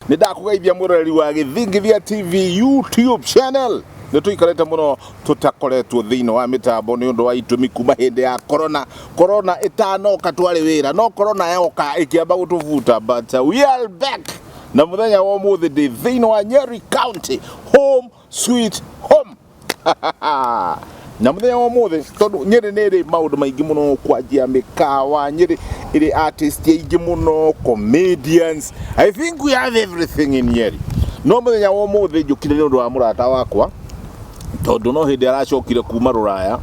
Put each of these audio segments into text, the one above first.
Nĩ ndakũgeithia mwĩroreri wa Gĩthingithia TV YouTube channel. Nĩ tũikarĩte mũno tũtakoretwo thĩinĩ wa mĩtambo nĩ ũndũ wa itũmi kuma hĩndĩ ya corona. Corona ĩtanoka twarĩ wĩra, no corona yoka ĩkĩamba gũtũbuta, but we are back. Na mũthenya wa ũmũthĩ ndĩ thĩinĩ wa Nyeri County, home sweet home. Na mũthenya wa ũmũthĩ, tondũ Nyĩrĩ nĩ ĩrĩ maũndũ maingĩ mũno, kwanjia mĩkawa, Nyĩrĩ ĩrĩ artist aingĩ mũno, comedians. I think we have everything in Nyeri. No mũthenya wa ũmũthĩ njũkire nĩ ũndũ wa mũrata wakwa, tondũ no hĩndĩ aracokire kuma rũraya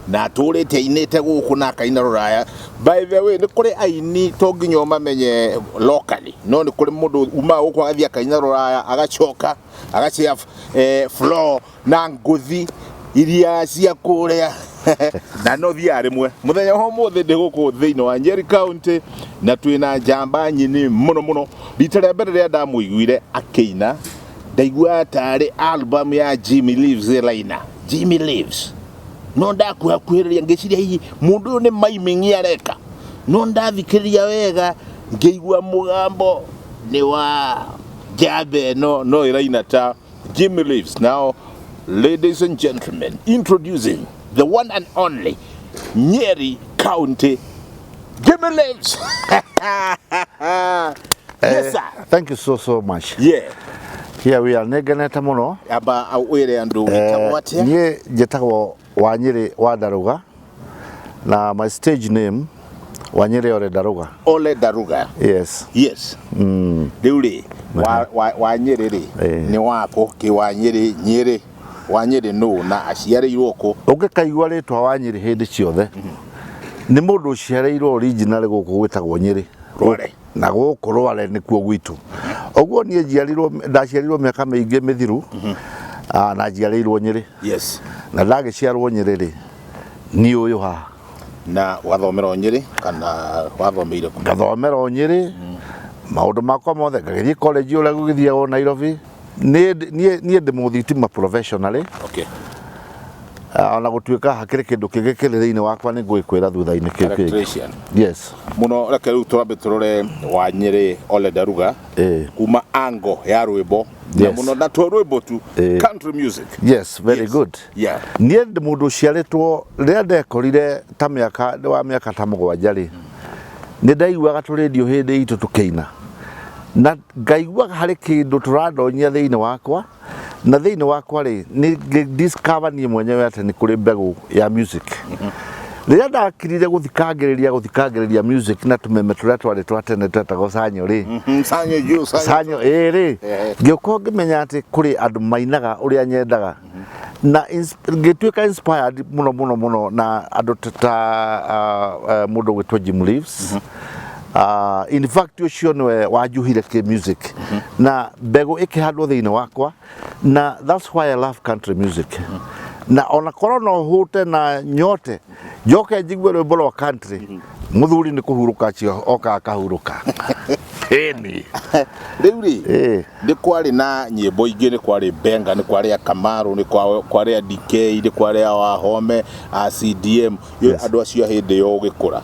na atũrĩte ainĩte gũkũ na akaina rũraya. By the way, nĩ kũrĩ aini to nginya ũmamenye locally, no nĩ kũrĩ mũndũ umaga gũkũ agathiĩ akaina rũraya, agacoka agacĩa floor na ngũthi iria cia kũrĩa na no thiaga rĩmwe. Mũthenya wa ũmũthĩ ndĩ gũkũ thĩinĩ wa Nyeri County na twĩna njamba nyini mũno mũno. Rita rĩa mbere rĩrĩa ndamũiguire akĩina, ndaiguaga tarĩ album ya Jimmy Leaves ĩraina. Jimmy Leaves. No ndakuhakuhĩrĩria ngĩciria hihi mũndũ ũyũ nĩ miming areka, no ndathikĩrĩria wega ngĩigua mũgambo nĩ wa njamba ĩno no ĩraina ta Jimmy Leaves. Now, ladies and gentlemen, introducing the one and only Nyeri County Jimmy Leaves. Yes, sir. Thank you so so much. Yeah. Here we are. Nĩ ngenete mũno. Amba wĩre andũ wĩtagwo atĩa? Niĩ njĩtagwo Wanyĩrĩ wa Ndaruga na my stage name Wanyĩrĩ Ole Ndaruga. Ole Daruga. Yes. Yes. Rĩu rĩ, Wanyĩrĩ rĩ, nĩ wakũ kĩ Wanyĩrĩ Nyĩrĩ? Wanyĩrĩ nũ na aciarĩirwo kũ? Ũngĩkaigua rĩtwa Wanyĩrĩ hĩndĩ ciothe nĩ mũndũ ũciarĩirwo original gũkũ gwĩtagwo Nyĩrĩ. Rware. Na gũkũ Rware nĩkuo gwitũ. Ũguo niĩ njiarirwo, ndaciarirwo mĩaka mĩingĩ mĩthiru, na njiarĩirwo Nyĩrĩ. Yes. Na ndagĩciarwo Nyĩrĩ rĩ, niĩ ũyũ haha. Na wathomera o Nyĩrĩ kana wathomeire kũ? Ngathomera o Nyĩrĩ, maũndũ makwa mothe, ngagĩthiĩ college ũrĩa gũgĩthiagwo Nairobi. Niĩ ndĩ mũthitima professionally. Okay. Ona gũtuĩka hakĩrĩ kĩndũ kĩngĩ kĩrĩ thĩinĩ wakwa nĩ ngũgĩkwĩra thutha-inĩ kĩu kĩngĩ. Electrician. Yes. Mũno reke rĩu twambe tũrore Wanyĩrĩ Ole Daruga kuma ango ya rwĩmbo na mũno na to rwĩmbo tu, country music. Yes, very Yes. good. Yeah. Niĩ ndĩ mũndũ ũciarĩtwo rĩrĩa ndekorire ta mĩaka ndĩ wa mĩaka ta 7 rĩ, nĩ ndaiguaga tũrĩndio hĩndĩ itũ tũkĩina na ngaiguaga harĩ kĩndũ tũrandonyia thĩinĩ wakwa, na thĩinĩ wakwa rĩ nĩ ngĩ discover niĩ mwenyewe atĩ nĩ kũrĩ mbegũ ya music. Rĩrĩa ndakirire gũthikangĩrĩria music na tũmeme tũrĩa twarĩ twa tene twetagwo sanyo rĩ, Sanyo juu, sanyo. Sanyo ĩĩ rĩ, ngĩũka ngĩmenya atĩ kũrĩ andũ mainaga ũrĩa nyendaga na ngĩtuĩka inspired mũno mũno mũno na andũ ta mũndũ ũgwĩtwo Jim Reeves. In fact ũcio nĩwe wanjuhire kĩ music na mbegũ ĩkĩhandwo thĩinĩ wakwa, na that's why I love country music. Na ona korwo no hũte na nyote njoke njigue rwĩmbo rwa country, mũthuri nĩ kũhurũka acio oka akahurũka ĩni. Rĩu rĩ, nĩ kwarĩ na nyĩmbo ingĩ, nĩ kwarĩ Benga, nĩ kwarĩ a Kamaru, nĩ kwarĩ a DK, nĩ kwarĩ a Wahome, a CDM, andũ acio a hĩndĩ ĩyo ũgĩkũra.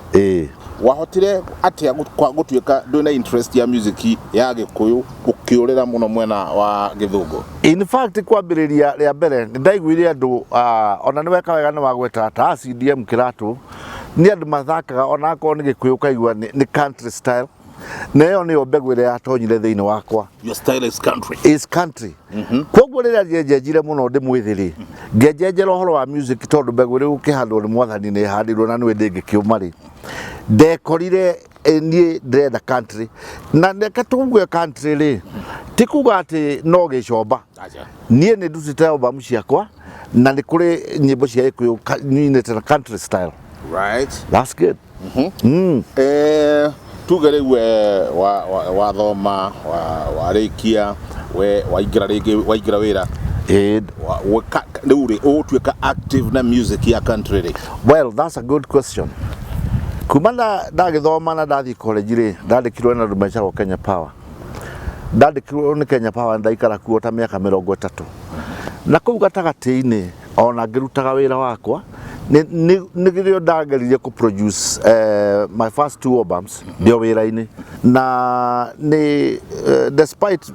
Wahotire atĩa gũtuĩka ndũrĩ na interest ya music ya Gĩkũyũ, ũkĩũrĩra mũno mwena wa Gĩthũngũ? In fact, kwambĩrĩria rĩa mbere nĩ ndaiguire andũ, ona nĩ weka wega nĩ wagweta ta CDM Kĩratũ, nĩ andũ mathakaga ona akorwo nĩ Gĩkũyũ ũkaigua nĩ country style, na ĩyo nĩyo mbegũ ĩrĩa yatonyire thĩinĩ wakwa. Your style is country. Is country. Koguo rĩrĩa njenjenjire mũno ndĩ mwĩthĩ rĩ, ngenjenjera ũhoro wa music, tondũ mbegũ ĩrĩa gũkĩhandwo nĩ mwathani nĩ ĩhandirwo na nĩwe ndĩngĩkĩũma rĩ, ndekorire niĩ ndĩrenda country. Na reke tuge country rĩ, ti kuga atĩ no gĩcomba. Acha. Niĩ nĩ ndutĩte album ciakwa na nĩ kũrĩ nyĩmbo cia Gĩkũyũ nyinĩte na country style. Right. That's good. Tuge rĩu wathoma, warĩkia, we waingĩra rĩngĩ, waingĩra wĩra, rĩu rĩ ũgũtuĩka active na music ya country rĩ? Well, that's a good question. Kuma ndagĩthoma na ndathiĩ college rĩ, ndandĩkirwo na andũ metagwo Kenya Power. Ndandĩkirwo nĩ Kenya Power, ndaikara kuo ta mĩaka 30. Na kũu gatagatĩ-inĩ ona ngĩrutaga wĩra wakwa Nĩ rĩo ndageririe kũ produce my first two albums ndĩ o wĩra-inĩ, na nĩ despite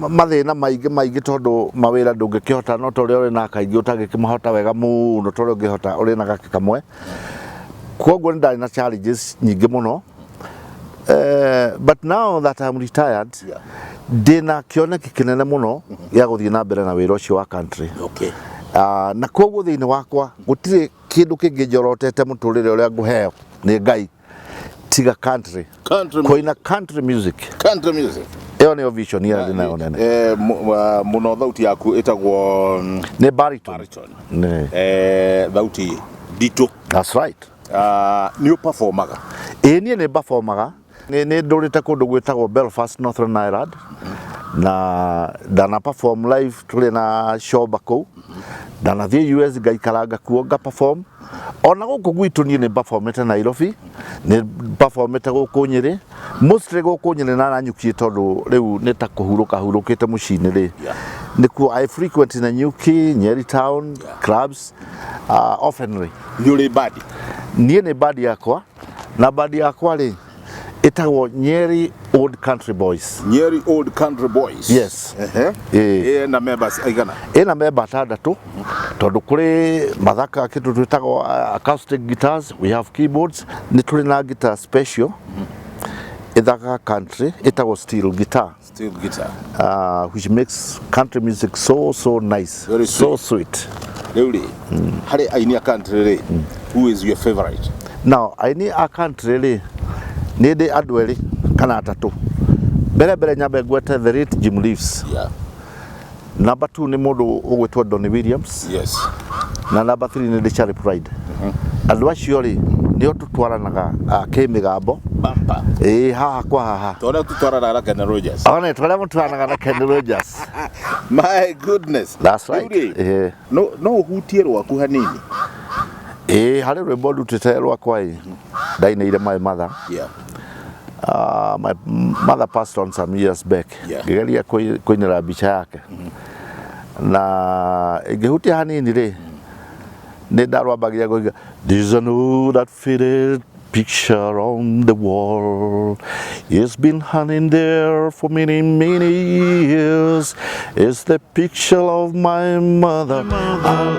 mathĩna maingĩ maingĩ, tondũ mawĩra ndũngĩkĩhota no ta ũrĩa ũrĩ na kaingĩ ũtangĩkĩmahota wega mũno ta ũrĩa ũngĩhota ũrĩ na gake kamwe. Koguo nĩ ndarĩ na challenges nyingĩ mũno. But now that I'm retired, ndĩna kĩoneki kĩnene mũno gĩa gũthiĩ na mbere na wĩra ũcio wa country. Na koguo thĩinĩ wakwa gũtirĩ kĩndũ kĩngĩ njorotete mũtũrĩre ũrĩa ngũheo nĩ Ngai tiga country. Country. Kũina country music. Country music. Ĩyo nĩyo vision ĩrĩa ndĩnayo nene. Mũno thauti yaku ĩtagwo Nĩ baritone. Baritone. Nĩ. Thauti nditũ. That's right. Nĩ ũperformaga? Ĩĩ, niĩ nĩ performaga. Nĩ ndũrĩte kũndũ gwĩtagwo Belfast, Northern Ireland, na ndana perform live tũrĩ na Shomba kũu. Ndanathiĩ US ngaikaranga kuo nga perform. Ona gũkũ gwitũ niĩ nĩ performete Nairobi, nĩ performete gũkũ Nyĩrĩ, mostly gũkũ Nyĩrĩ na Nanyuki, tondũ rĩu nĩ ta kũhurũka hurũkĩte mũciĩ-inĩ rĩ. Nĩkuo I frequent Nanyuki, Nyeri town clubs oftenly. Nĩ ũrĩ bandi? Niĩ nĩ bandi yakwa, na bandi yakwa rĩ ĩtagwo Nyeri Old Country Boys. Nyeri Old Country Boys. Yes. Ĩĩ. Ĩna members aigana? Ĩna memba atandatũ, tondũ kũrĩ mathaka kĩndũ twĩtagwo acoustic guitars, we have keyboards, nĩ tũrĩ na guitar special ĩthakaga country ĩtagwo steel guitar. Steel guitar. Which makes country music so so nice. Very so sweet. Rĩu rĩ, harĩ aini a country rĩ, who is your favorite? Now aini a country rĩ, nĩ ndĩ andũ erĩ kana atatũ. Mbere mbere nyambe ngwete the late Jim Reeves. Number 2 nĩ mũndũ ũgwĩtwo Donny Williams. Na number 3 nĩ Charlie Pride. Andũ acio rĩ, nĩo tũtwaranaga kĩmĩgambo. Bampa. Ĩĩ, haha kwa haha. Tondũ tũtwaranaga na Ken Rogers. One tũrĩa mũtwaranaga na Ken Rogers. My goodness. That's right. Rĩu rĩ, Ĩĩ. no ũhutie rwaku hanini? Ĩĩ, harĩ rwĩmbo ndutĩte rwakwa ĩ ndainĩire my mother. My mother passed on some years back. Ngĩgeria kũinĩra mbica yake na ingĩhutia hanini rĩ, nĩ ndarwambagia ngoiga, "There's an old that faded picture on the wall. It's been hanging there for many, many years. It's the picture of my mother."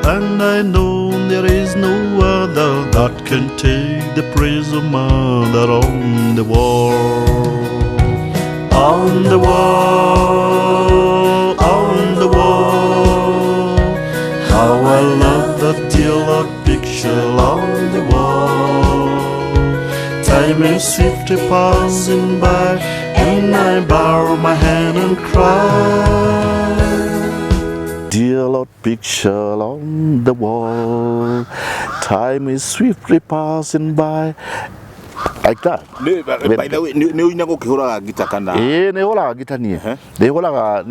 And I know there is no other that can take the praise of mother on the wall. On the wall, on the wall. How I love that dear old picture on the wall. Time is swiftly passing by, and I bow my head and cry. Dear Lord, picture on the wall. Time is swiftly passing by. Like that. By the way, nĩ ũina gũkĩhũraga ngita kana? Ĩĩ, nĩ hũraga ngita niĩ. Nĩ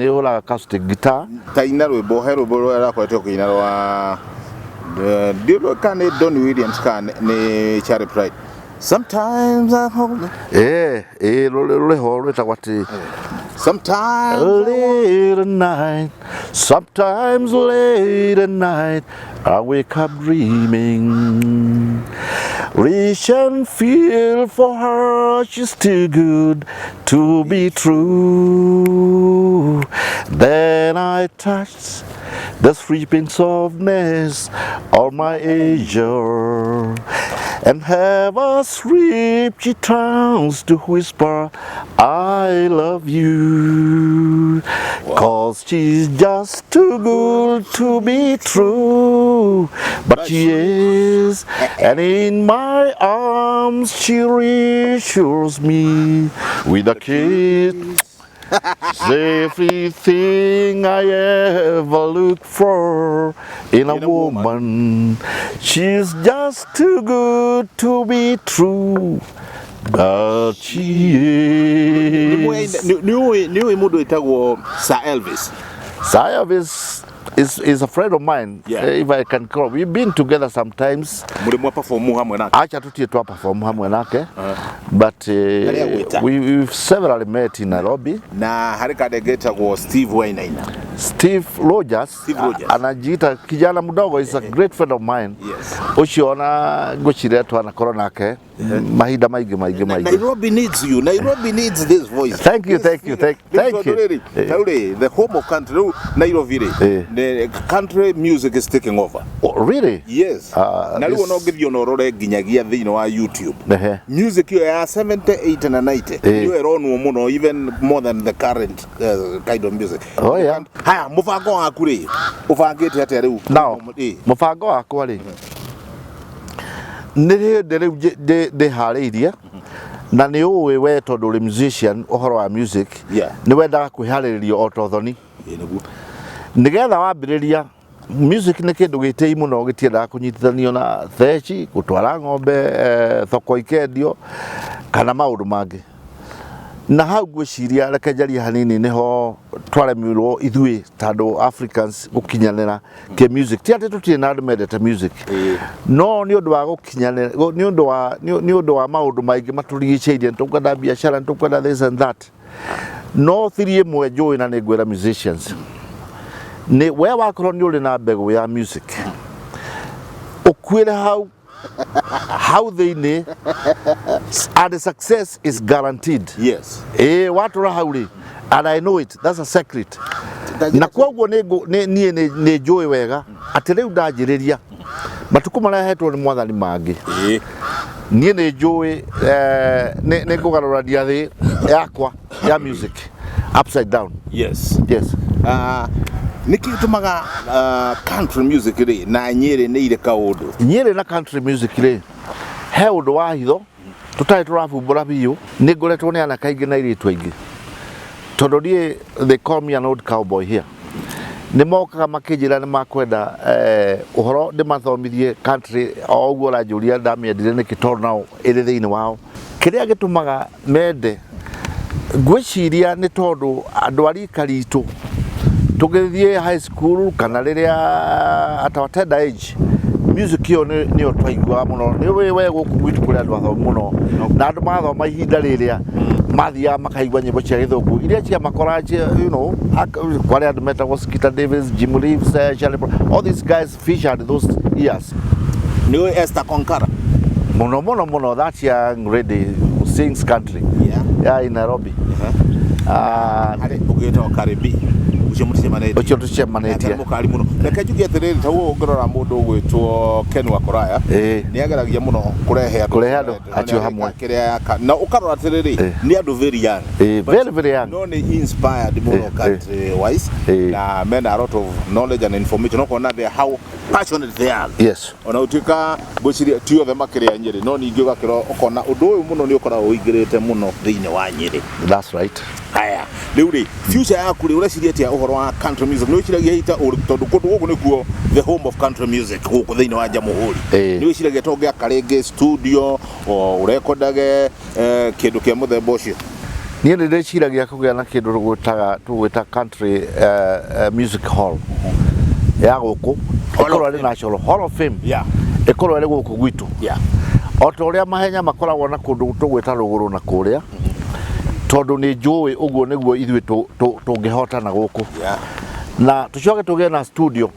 hũraga acoustic guitar. Ta ina rwĩmbo, he rwĩmbo rũrĩa rakoretwo ũkĩina rwa ndiũĩ kana nĩ Donny Williams kana nĩ Charlie Pride. Sometimes I hold Ĩĩ, rũrĩ ho rwĩtagwo atĩ Sometimes Late at night, sometimes late at night, I wake up dreaming. Reach and feel for her, she's too good to be true. Then I touch the sleeping softness of my angel and have a sleep she turns to whisper, "I love you." 'Cause she's just too good to be true, but she is, and in my arms she reassures me with a kiss. She's everything I ever look for in a In a woman. Woman. She's just too good to be true, but she is. Nĩ ũĩ mũndũ wĩtagwo Sir Elvis? Sir Elvis. is a friend of mine. Yeah. If I can call, we've been together sometimes. Mũrĩ mwa perform hamwe nake? Acha tutie twa perform hamwe nake, but Harĩa gwĩta? we've severally met in Nairobi. Na harĩ kande getagwo Steve Wainaina. Steve Rogers, Steve Rogers. Anajiita kijana mdogo, is a great friend of mine. Yes. Ucio ona ngwĩciria twanakorwo nake mahinda maingĩ maingĩ maingĩ. Nairobi needs you. Nairobi needs this voice. Thank you, This thank you, figure. thank you. Rĩu rĩ, rĩu rĩ, the home of country rĩu Nairobi rĩ, the country music is taking over. Oh, really? Yes. Ah, Na rĩu ona ũngĩthiĩ ona ũrore nginyagia thĩinĩ wa YouTube. Music ĩyo ya 70, 80 na 90 nĩyo ĩronwo mũno, even more than the current kind of music. Oh, yeah. Haya, mũbango waku rĩ, ũbangĩte atĩa rĩu? Now, mũbango wakwa rĩ, nĩ hĩndĩ rĩu ndĩharĩirie, na nĩ ũĩ we tondũ ũrĩ musician, ũhoro wa music nĩ wendaga kwĩharĩrĩrio o ta ũthoni. Ĩ, nĩguo. Nĩgetha wambĩrĩria music nĩ kĩndũ gĩtĩi mũno, gĩtiendaga kũnyitithanio na theci, gũtwara ng'ombe thoko ikendio kana maũndũ mangĩ. Na hau ngwĩciria reke njarie hanini, nĩho twaremirwo ithuĩ ta andũ Africans gũkinyanĩra kĩ music. Ti atĩ tũtirĩ na andũ mendete music, no nĩ ũndũ wa gũkinyanĩra, nĩ ũndũ wa maũndũ maingĩ matũrigicĩirie, nĩ tũkwenda biacara, nĩ tũkwenda this and that. No thiri ĩmwe njũĩ na nĩ ngwĩra musicians, nĩ we wakorwo nĩ ũrĩ na mbegũ ya music, ũkuĩre hau hau thĩinĩ, and success is guaranteed. Ĩĩ, watũra hau rĩ, and I know it, that's a secret. Na koguo niĩ nĩ njũĩ wega atĩ rĩu ndanjĩrĩria matukũ marĩa hetwo nĩ mwathani mangĩ, niĩ nĩ njũĩ nĩ ngũgarũrania thĩ yakwa ya music upside down. Yes. Ah, nĩkĩ gĩtũmaga country music rĩ na Nyĩrĩ nĩ irĩ kaũndũ? Nyĩrĩ na country music rĩ, he ũndũ wa hitho tũtarĩ tũrabumbũra biũ. Nĩ ngoretwo nĩ anake aingĩ na airĩtu aingĩ, tondũ niĩ they call me an old cowboy here. Nĩ mokaga makĩnjĩra nĩ makwenda ũhoro ndĩmathomithie country, o ũguo ũranjũria ndamĩendire nĩkĩ, tondũ nao ĩrĩ thĩinĩ wao. Kĩrĩa gĩtũmaga mende, ngwĩciria nĩ tondũ andũ a rika ritũ tũgĩthiĩ high school kana rĩrĩa at our tender age, music ĩyo nĩyo twaiguaga mũno. Nĩ ũĩ we gũkũ gwitũ kũrĩ andũ athomu mũno, na andũ mathoma ihinda rĩrĩa mathiaga makaigua nyĩmbo cia gĩthũngũ iria ciamakora kwarĩ andũ metagwo Skeeter Davis, Jim Reeves, Charlie Brown, all these guys featured those years. Nĩ ũĩ Esther Konkara? Mũno mũno mũno, that young lady who sings country. Yeah, in Nairobi. Ah, Harĩ ũgĩtwo Karibi, ũcio mũticemanĩtie? Ũcio tũcemanĩtie. Mũkari mũno. Reke njuge atĩrĩrĩ, ta ũguo ũngĩrora mũndũ ũgwĩtwo Ken Wakoraya, nĩ ageragia mũno kũrehe andũ, Kũrehe andũ acio hamwe. Kĩrĩa yaka na ũkarora atĩrĩrĩ, nĩ andũ very young. Very very young. No nĩ inspired mũno country wise, na mena a lot of knowledge and information, ũkona they how passionate they are. Ona ũtuĩka ngwĩciria ti othe makĩrĩa Nyĩrĩ, no ningĩ ũgakĩrora ũkona ũndũ ũyũ mũno nĩ ũkoragwo ũingĩrĩte mũno thĩinĩ wa Nyĩrĩ. That's right. Haya, rĩu rĩ, future yaku rĩ, ũreciria atĩa ũhoro wa country music? Nĩ wĩciragia hita tondũ kũndũ gũkũ nĩkuo the home of country music gũkũ thĩinĩ wa Jamhuri, nĩ wĩciragia to ũngĩaka rĩngĩ studio o ũrekondage kĩndũ kĩa mũthemba ũcio? Niĩ nĩ ndĩciragia kũgĩa na kĩndũ tũgwĩta country music hall ya gũkũ, Hall of ĩkorwo ĩrĩ Fame. National Hall of Fame, ĩkorwo ĩrĩ gũkũ gwitũ, o ta ũrĩa mahenya makoragwo na kũndũ tũgwĩta rũgũrũ na kũrĩa, tondũ nĩ njũĩ ũguo nĩguo ithuĩ tũngĩhotana gũkũ, na tũcoke tũgĩe na studio,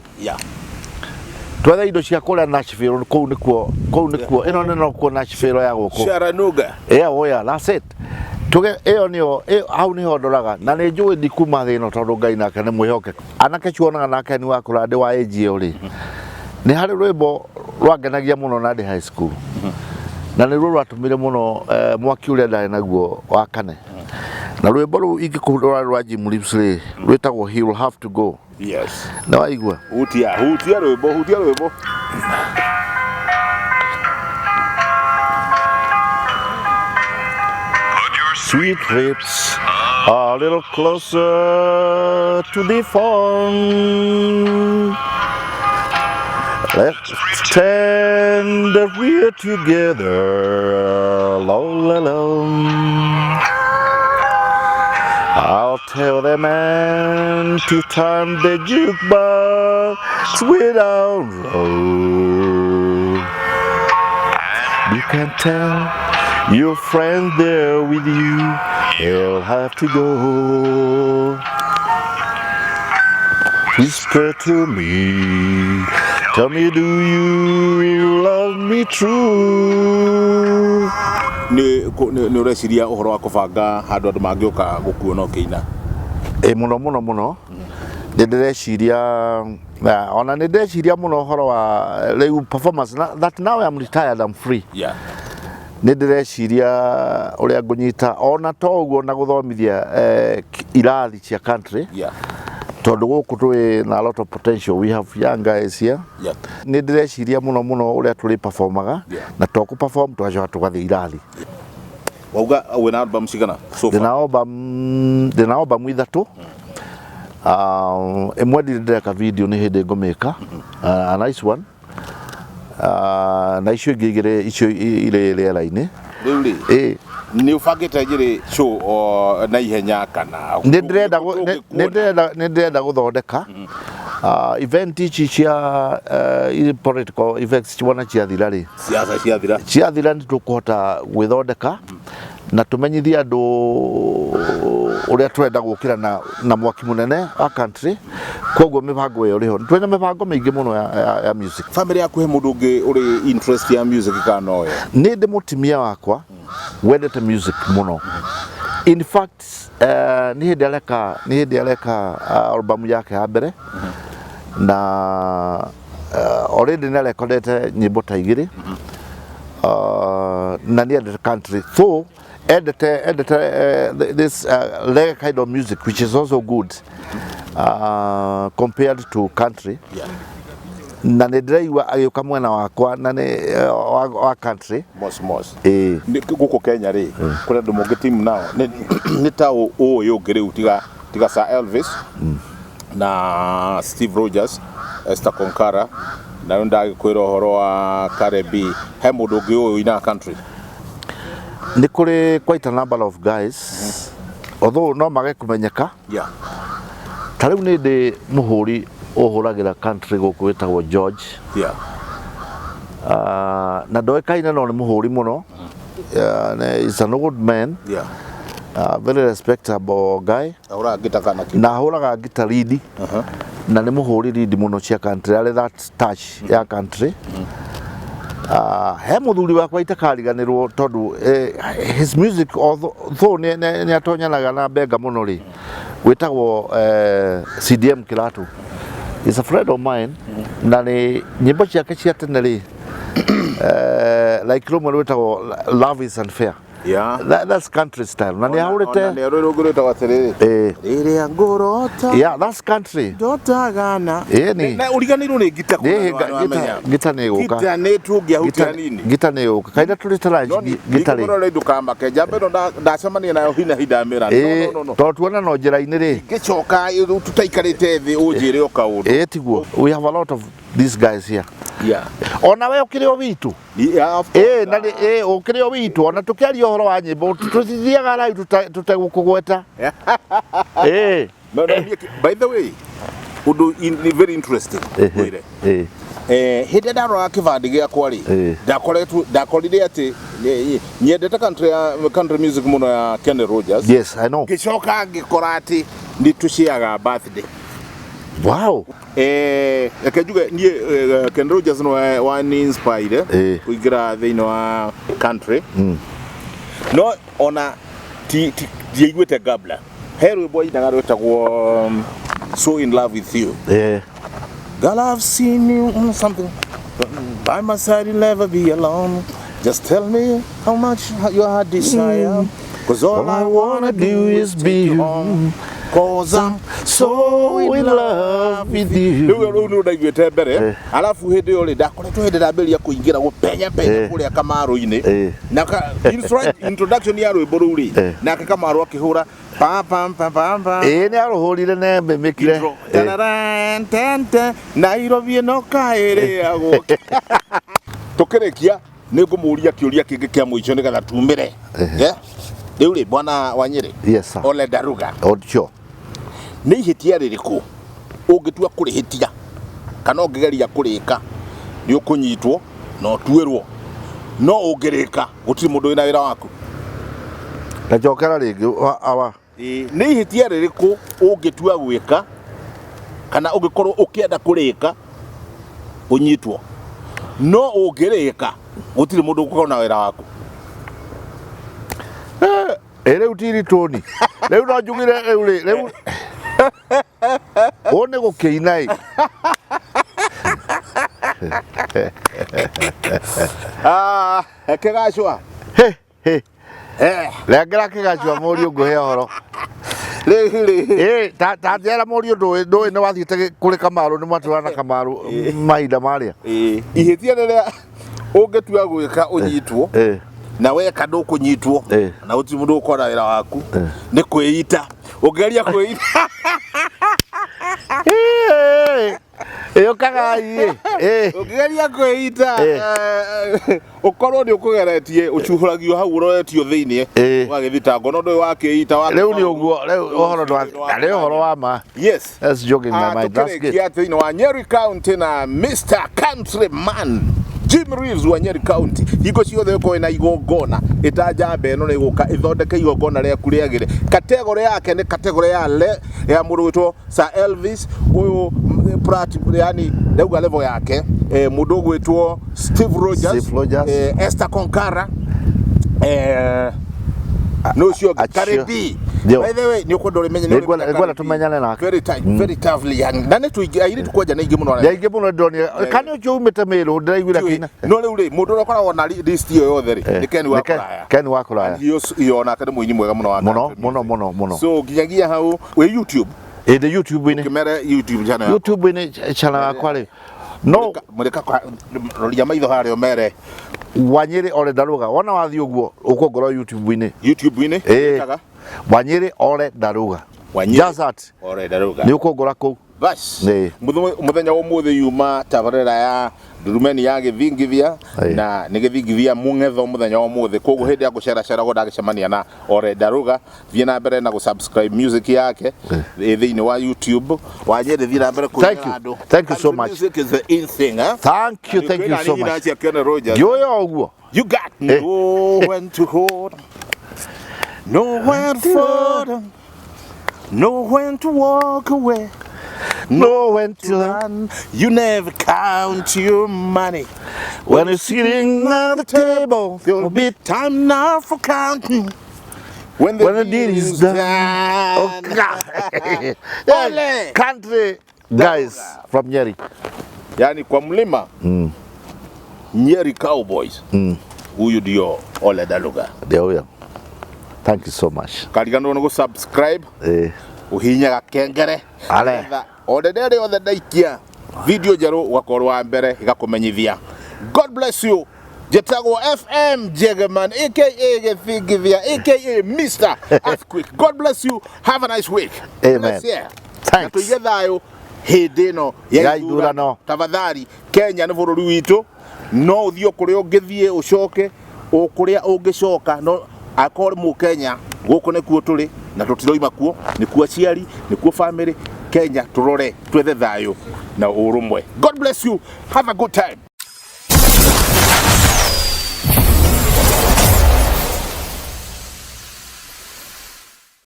twethe indo cia kũrĩa Nashville. Kũu nĩkuo ĩno nĩ nokuo Nashville ya gũkũ. Chattanooga. Yeah, oh yeah, that's it. Tuge ĩyo nĩyo hau nĩho ndoraga, na nĩ njũĩ ndikuma thĩ ĩno, tondũ Ngai nake nĩ mwĩhokeku. Anake cionaga nake nĩ wakũra ndĩ wa age ĩyo rĩ, nĩ harĩ rwĩmbo rwangenagia mũno na ndĩ high school, na nĩruo rwatũmire mũno mwaki ũrĩa ndarĩ naguo wakane. Na rwĩmbo rũu ingĩkũrora rwa Jim Reeves rĩ, rwĩtagwo "He Will Have to Go". Nĩ waigua? Hutia, hutia rwĩmbo, hutia rwĩmbo. Sweet lips a little closer to the phone. Let's pretend that we're together all alone. I'll Tell the man to turn the jukebox way down low. You can tell your friend there with you, he'll have to go. Whisper to me, tell me, do you really love me true? Nĩ nĩ ũreciria ũhoro wa kũbanga handũ andũ mangĩũka gũkuona ũkĩina? Ĩ mũno mũno mũno nĩ ndĩreciria ona nĩ ndĩreciria mũno ũhoro wa rĩu performance na, that now I'm retired, I'm free. Nĩ ndĩreciria ũrĩa ngũnyita ona to ũguo na gũthomithia irathi cia country tondũ gũkũ twĩ na a lot of potential, we have young guys here. Nĩ ndĩreciria mũno mũno ũrĩa tũrĩ performaga na to kũ perform tũgacoka tũgathiĩ irathi. Wauga wĩna album cigana so far? Ndĩna album ithatũ. Ĩmwe ndirĩ ndĩreka video, nĩ hĩndĩ ngũmĩka, a nice one. Na icio ingĩ igĩrĩ icio irĩ rĩera-inĩ. Rĩu rĩ, nĩ ũbangĩte njĩrĩ show o na ihenya kana nĩ ndĩrenda nĩ ndĩrenda gũthondeka event ici cia political events wona ciathira rĩ, siasa ciathira, ciathira nĩ tũkũhota gwĩthondeka na tũmenyithie andũ ũrĩa tũrenda gũkĩra na mwaki mũnene wa country. Koguo mĩbango ĩyo rĩho, twĩna mĩbango mĩingĩ mũno ya music. Family yaku he mũndũ ũngĩ ũrĩ interest ya music kana noyo? Nĩ ndĩ mũtumia wakwa wendete music mũno. In fact, nĩ hĩndĩ areka album yake ya mbere na already nĩ arekodete nyĩmbo ta igĩrĩ, na nĩ endete country, so endete this reggae kind of music, which is also good compared to country. Na nĩ ndĩraigua agĩũka mwena wakwa na nĩ wa country. Mos mos. Ĩĩ. Gũkũ Kenya rĩ, kũrĩ andũ mũngĩ team nao nĩ ta ũĩ ũngĩ rĩu tiga Sir Elvis na Steve Rogers, Esther Konkara, na rĩu ndagĩkwĩra ũhoro wa Kare B, he mũndũ ũngĩ ũĩ ũinaga country? Nĩ kũrĩ quite a number of guys, although no mage kũmenyeka. Ta rĩu nĩ ndĩ mũhũri ũhũragĩra country gũkũ wĩtagwo George. Na ndoĩkaine no nĩ mũhũri mũno. Is an old man, very respectable guy. Ahũraga ngita kana kĩ? Na ahũraga ngita lead na nĩ mũhũri lead mũno cia country, arĩ that touch ya country. He mũthuri wakwa itakariganĩrwo tondũ his music, although nĩ atonyanaga na benga mũno rĩ, wĩtagwo CDM Kiratu, is a friend of mine, na nĩ nyĩmbo ciake cia tene rĩ, like rũmwe rwĩtagwo "Love Is Unfair". That's country style na nĩ ahũrĩte. Nĩ rwĩ rũngĩ rwĩtagwo atĩrĩrĩ, "Rĩrĩa ngũrota". Yeah, that's country. Ndotagana. Ĩni. Na ũriganĩirwo nĩ ngita. Nĩ ngita nĩ ĩgũka. Ngita nĩ tũngĩahutia nini. Ngita nĩ ĩgũka kaida tũrĩ tara ngita rĩ. Rĩ ndũkamake njamba ĩno ndacemania nayo hina hi ndamĩra no, no, no, no. Tondũ tuona no njĩra-inĩ rĩ. Ngĩcoka tũtaikarĩte thĩ ũnjĩre o kaũndũ. Ĩĩ, tiguo, we have a lot of these guys here. Ona we ũkĩrĩ o witũ. Yeah, of course. Ĩĩ, na ĩĩ ũkĩrĩ o witũ, ona tũkĩaria ũhoro wa nyĩmbo tũtithiaga raihu tũtegũkũgweta, ĩĩ. No, by the way, ũndũ ni very interesting ngwĩre. Hĩndĩ ĩrĩa ndaroraga kĩbandĩ gĩakwa rĩ, ndakoretwo ndakorire atĩ nyendete country ya country music mũno ya Kenny Rogers. Yes, I know. Ngĩcoka ngĩkora atĩ nĩ tũciaga birthday. Reke njuge niĩ Kenny Rogers nĩwe wani inspire kũingĩra thĩinĩ wa country, no ona ti ndiaiguĩte Gabla he rwĩmbo ainaga rwĩtagwo "So in Love with You". Girl, I've seen you something by my side, you'll never be alone. Just tell me how much your heart desire. 'Cause all I wanna do is be you home. 'Cause I'm so in love with you. Rĩu nĩ ndaiguĩte mbere, arabu hĩndĩ ĩyo rĩ, ndakoretwo hĩndĩ ndambĩrĩria kũingĩra gũpenya penya kũrĩa kamarũ-inĩ na introduction ya rwĩmbo rũu rĩ, nake Kamarũ akĩhũra pam pam pam pam pam. Ĩĩ, nĩ arũhũrire na mĩmĩkire. Intro. Tararan, ten, ten, Nairobi ĩno kaĩrĩagwo. Tũkĩrĩkia nĩ ngũmũria kĩũria kĩngĩ kĩa mũico nĩgetha tumĩre. Yeah? Rĩu rĩ, bwana Wanyĩrĩ, Yes, sir. Ole Daruga, Oh, sure. Nĩ ihĩtia rĩrĩkũ ũngĩtua kũrĩhĩtia kana ũngĩgeria kũrĩka nĩ ũkũnyitwo na ũtuĩrwo, no ũngĩrĩka gũtirĩ mũndũ wĩna wĩra waku? Ndacokera rĩngĩ awa. Nĩ ihĩtia rĩrĩkũ ũngĩtua gwĩka kana ũngĩkorwo ũkĩenda kũrĩka ũnyitwo, no ũngĩrĩka gũtirĩ mũndũ ũgũkorwo na wĩra waku? Ĩ rĩu ti ritũni rĩu no njugire rĩu rĩ rĩu ũũ nĩ gũkĩina ĩ. Ah, kĩgacwa. He he. Eh, Rengera kĩgacwa mũriũ ngũhe ũhoro. Rĩu rĩ. Ĩ ta ta njera mũriũ ndũĩ ndũĩ nĩ wathiĩte kũrĩ Kamaru nĩ matũra na Kamaru mahinda marĩa. Ĩĩ, ihĩtia rĩrĩa ũngĩtua gwĩka ũnyitwo na weka ndũkũnyitwo na gũtirĩ mũndũ ũkona wĩra waku nĩ kwĩita. Ũngĩgeria kwĩita. Ĩũkaga ĩ. Ũngĩgeria kwĩita ũkorwo nĩ ũkũgeretie ũcuhũragio hau ũroretio thĩinĩ ũgagĩthitangwo, no ndũĩ wakĩita. Rĩu nĩ ũguo rĩu ũhoro ndĩ ũhoro wa ma. Yes. That's jogging my mind. That's good. Tukĩrĩkia thĩinĩ wa Nyeri County na Mr. Countryman Jim Reeves wa Nyeri County. Hingo ciothe ũkorwo na igongona ĩta njamba ĩno nĩ gũka ĩthondeke igongona rĩaku rĩagĩre. Kategore yake nĩ kategore ya le ya mũndũ wĩtwo Sir Elvis ũyũ prat yani ndauga level yake, mũndũ ũgwĩtwo Steve Rogers, Steve Rogers. Esther Konkara, no ũcio ũngĩ Acio. Cardi. Ndio. By the way, nĩ ũkwenda ũrĩmenye. Nĩngwenda tũmenyane nake. Very tight, very tough young. Na nĩ tũingĩ airĩtu kwanja nĩ aingĩ mũno. Nĩ aingĩ mũno ndĩronire kana ũcio umĩte Mĩrũ ndĩraiguire akĩina. No rĩu rĩ, mũndũ ũrĩa ũkoragwo na list ĩyo yothe rĩ, nĩ Ken wa Nĩ Ken- Kũraya. Ken wa Kũraya. Iyo onake nĩ mũini mwega mũno wa Mũno country mũno music. Mũno mũno. So nginyagia hau wĩ YouTube? Ĩndĩ YouTube-inĩ. Kĩmere YouTube channel yaku. YouTube-inĩ channel yakwa rĩ no Mũrĩka roria maitho harĩa ũmere. Wanyĩrĩ Ole Ndaruga wona wathiĩ ũguo ũkũngora YouTube-inĩ. YouTube-inĩ. Ĩĩ. Wĩtaga? Wanyĩrĩ Ole Ndaruga. Wanyĩrĩ Just that. Ole Ndaruga. Nĩ ũkũngora kũu. Bas. Ĩĩ. Muthenya wa ũmũthĩ yuma tabarĩra ya ndurumeni ya gĩthingithia na nĩ gĩthingithia mũng'etho mũthenya wa ũmũthĩ, koguo hĩndĩ ya gũceracera ndagĩcemania na Ole Ndaruga. Thiĩ na mbere na gũ-subscribe music yake ĩ thĩinĩ wa YouTube. Wanyĩrĩ, thiĩ na mbere Thank you. kũinĩra andũ. Thank you so Country much. music is the in thing, eh? Thank you, thank you so much. Cia Kenny Rogers. Ngĩũya ũguo. You got know when to hold, know when to fold, know when to walk away, know when to run. You never count your money when you're sitting at the table, there'll be time now for counting when the, when the deal is done. Oh, God. Ole! Country guys from Nyeri. Yani kwa mlima Nyeri Cowboys. Huyu ndio Ole Daluga. Ndio huyo. Thank you so much. Kariganirwo nĩ gũ-subscribe, ũhihinye gakengere. Ale. Nĩgetha o rĩrĩa rĩothe ndaikia video njerũ ũgakorwo wa mbere ĩgakũmenyithia. God bless you. Njĩtagwo FM Jegeman aka Gĩthingithia aka Mr. Earthquake. God bless you. Have a nice week. Amen. Bless you. Na Thanks. tũige thayũ hĩndĩ ĩno ya Ya ithurano. ithurano. Tafadhali, Kenya nĩ bũrũri witũ, no ũthiĩ o kũrĩa ũngĩthiĩ ũcoke o kũrĩa ũngĩcoka, no akorwo nĩ mũkenya gũkũ nĩkuo tũrĩ na tũtiroima kuo, nĩkuo aciari, nĩkuo family. Kenya tũrore twethe thayũ na ũrũmwe. God bless you. Have a good time.